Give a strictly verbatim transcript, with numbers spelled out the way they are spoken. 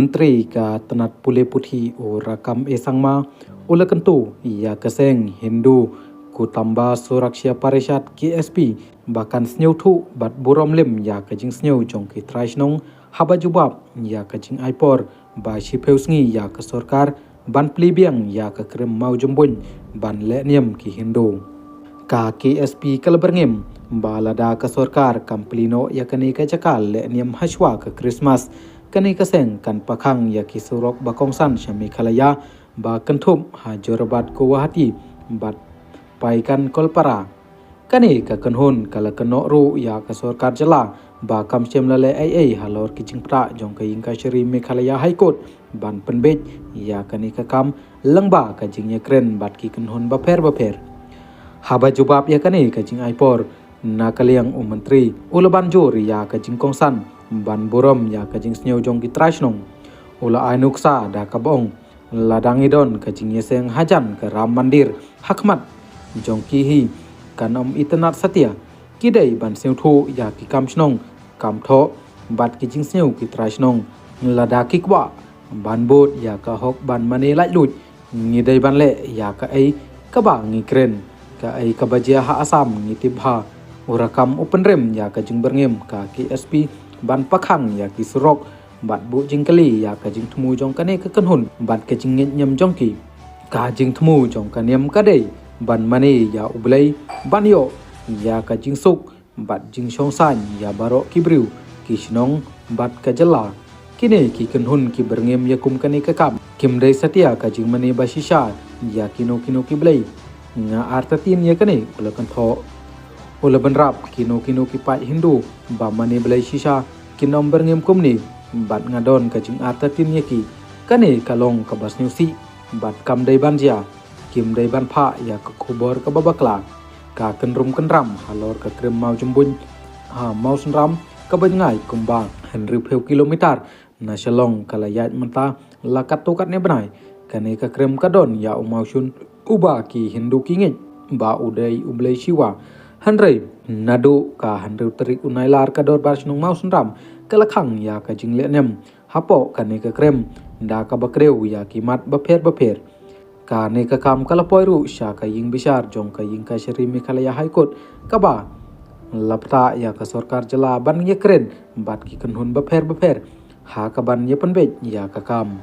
Myntri ka tnat pule puthi u Rakkam A Sangma u la kyntu ïa ka seng Hindu Kutamba Suraksha Parishad, K S P, ba kan sngewthuh bad burom lem ïa ka jingsngew jong ki trai shnong haba jubab ïa ka jingaipor ba shiphew sngi ïa ka sorkar ban plie biang ïa ka krem mawjymbuiñ ban leh niam ki Hindu. Ka K S P ka la byrngem ba lada ka sorkar kam plie noh ïa kane ka jaka leh niam hashwa ka Christmas, kane ka seng kan pakhang ïa ki surok ba kongsan sha Meghalaya ba kynthup ha Jorabat Guwahati bad Paikan Kolpara. Kane ka kynhun ka la kynnoh ruh ïa ka sorkar jylla ba kam shym la leh ei ei halor ki jingpyrta jong ka Ïingkashari Meghalaya High Court ban pynbeit ïa kane ka kam lyngba ka jingïakren bad ki kynhun bapher bapher. Haba jubab ïa kane ka jingaipor, na ka liang u Myntri u la ban jur ïa ka jingkongsan ban burom ïa ka jingsngew jong ki trai shnong. U la ai nuksa da kaba ong, lada ngi don ka jingïaseng hajan ka Ram Mandir ha khmat jong ki hi, kan ym itynnad satia. Ki dei ban sngewthuh ïa ki kam shnong kam thoh bad ki jingsngew ki trai shnong. Lada ki kwah ban bud ïa ka hok ban mane laitluid, ngi dei ban leh ïa kaei kaba ngi kren. Kaei kaba jia ha Assam ngi tip bha. U Rakkam u pynrem ïa ka jingbyrngem ka K S P ban pakhang ïa ki surok bad buh jingkylli ïa ka jingthmu jong kane ka kynhun bad ka jingngeit niam jong ki. Ka jingthmu jong ka niam ka dei ban mane ïa U Blei, ban ïoh ïa ka jingsuk bad jingshongshaiñ ïa baroh ki briew, ki shnong bad ka jylla. Kine ki kynhun ki byrngem ïa kum kane ka kam. Kim dei satia ka jingmane ba shisha ïa kino kino ki blei. Nga artatien ïa kane, u la kynthoh. U la bynrap, kino kino ki paid Hindu ba mane blei shisha kin ym byrngem kumne, bad nga don ka jingartatien ïa ki. Kane ka long kaba sngewsih bad kam dei ban jia. Kim dei ban phah ïa ka khubor kaba bakla. Ka kynrum kynram halor ka krem mawjymbuiñ ha Mawsynram kaba jngai kumba hynriewphew kilometer na Shillong ka la ïaid mynta la katto katne bnai. Kane ka krem ka don ïa u mawshun uba ki Hindu ki ngeit ba u dei u blei Shiva. Hynrei naduh ka hynriew tarik u Nailar ka dorbar shnong Mawsynram ka la khang ïa ka jingleh niam hapoh kane ka krem da kaba kdew ïa ki mat bapher bapher. Kane ka kam ka la poi ruh sha ka ïing bishar jong ka Ïingkashari Meghalaya High Court kaba la pynbeit ïa ka sorkar jylla ban ïakren bad ki kynhun bapher bapher ha kaban ïa pynbeit ïa ka kam.